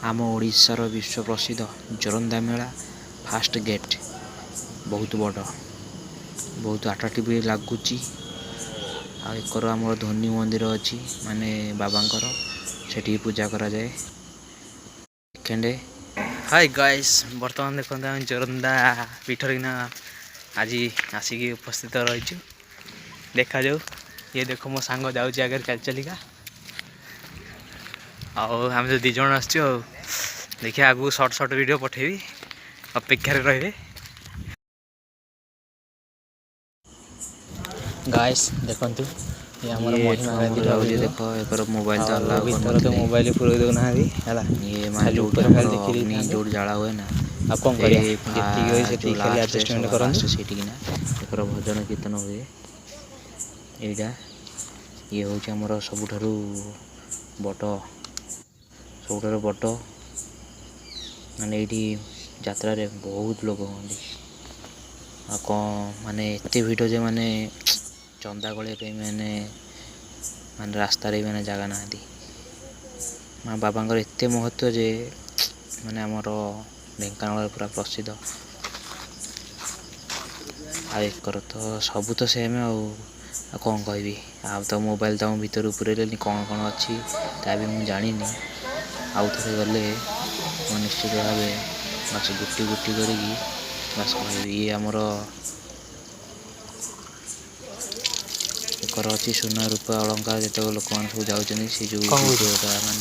ଆମ ଓଡ଼ିଶାର ବିଶ୍ୱ ପ୍ରସିଦ୍ଧ ଯୋରନ୍ଦା ମେଳା ଫାଷ୍ଟ ଗେଟ୍ ବହୁତ ବଡ଼, ବହୁତ ଆଟ୍ରାକ୍ଟିଭ୍ ବି ଲାଗୁଛି। ଆଉ ଏକର ଆମର ଧୋନି ମନ୍ଦିର ଅଛି, ମାନେ ବାବାଙ୍କର ସେଠି ପୂଜା କରାଯାଏ। ସେକେଣ୍ଡ ହାଇ ଗାଇସ୍, ବର୍ତ୍ତମାନ ଦେଖନ୍ତୁ, ଆମେ ଜୋରନ୍ଦା ପୀଠରେ କିନା ଆଜି ଆସିକି ଉପସ୍ଥିତ ରହିଛୁ। ଦେଖାଯାଉ। ଇଏ ଦେଖ, ମୋ ସାଙ୍ଗ ଯାଉଛି ଆଗରେ ଚାଲି ଚାଲିକା। ଆଉ ଆମେ ତ 2 ଜଣ ଆସିଛୁ। ଆଉ ଦେଖିବା, ଆଗକୁ ସର୍ଟ ସର୍ଟ ଭିଡ଼ିଓ ପଠେଇବି, ଅପେକ୍ଷାରେ ରହିବେ। ଗାଇସ୍, ଦେଖନ୍ତୁ, ଇଏ ଆମର ଇଏ ମହିମା ଏଠୁ ଆମର ଗାଦିର ଯାଉଛି। ଭିଡ଼ିଓ। ଦେଖ, ଏକର ମୋବାଇଲ ତ ଆଉ ଆଲାଉ ଭିତରେ ତ କରୁନଥିଲେ। ମୋବାଇଲ ପୁରେଇ ଦେଉନାହାନ୍ତି ହେଲା। ଇଏ ମାନେ ଖାଲି ଯୋଉଠି ଉପରେ ଆମର ଖାଲି ଦେଖି ଅଗ୍ନି ଦେଇଥାନ୍ତେ। ଯୋଉଠି ଜାଳା ହୁଏ ନା, ଆଉ କ'ଣ ସେଇ କରିବା? ଯେତିକି ଅଛି ଯୋଉ ସେତିକି ଖାଲି ଲାଷ୍ଟରେ ଆଡ଼ଜଷ୍ଟମେଣ୍ଟ ସବା କରନ୍ତୁ। ଲାଷ୍ଟରେ ସେଇଠିକିନା ଏକର ଭଜନ କୀର୍ତ୍ତନ ହୁଏ। ଏଇଟା ଇଏ ହେଉଛି ଆମର ସବୁଠାରୁ ବଡ଼, ସବୁଠାରୁ ବଡ଼। ମାନେ ଏଇଠି ଯାତ୍ରାରେ ବହୁତ ଲୋକ ହୁଅନ୍ତି। ଆଉ କ'ଣ ମାନେ ଏତେ ଭିଡ଼ ଯେ ମାନେ ଚନ୍ଦା ଗଳିବା ପାଇଁ ମାନେ ମାନେ ରାସ୍ତାରେ ବି ମାନେ ଜାଗା ନାହାନ୍ତି। ମା ବାବାଙ୍କର ଏତେ ମହତ୍ତ୍ୱ ଯେ ମାନେ ଆମର ଢେଙ୍କାନାଳରେ ପୁରା ପ୍ରସିଦ୍ଧ। ଆଉ ଏକର ତ ସବୁ ତ ସେମ୍। ଆଉ ଆଉ କ'ଣ କହିବି? ଆଉ ତ ମୋବାଇଲ ତ ଆମ ଭିତରକୁ ପୁରେଇଲେନି, କ'ଣ କ'ଣ ଅଛି ତା ବି ମୁଁ ଜାଣିନି। ଆଉ ଥରେ ଗଲେ ମୁଁ ନିଶ୍ଚିତ ଭାବେ ବାସ୍ ଗୋଟି ଗୋଟି କରିକି ବାସ୍ କହିବି। ଇଏ ଆମର ଏକର ଅଛି ସୁନା ରୂପା ଅଳଙ୍କାର। ଯେତେକ ଲୋକମାନେ ସବୁ ଯାଉଛନ୍ତି, ସେ ଯେଉଁ କ'ଣ କହୁଛୁ? ଭିଡ଼ିଓଟା ମାନେ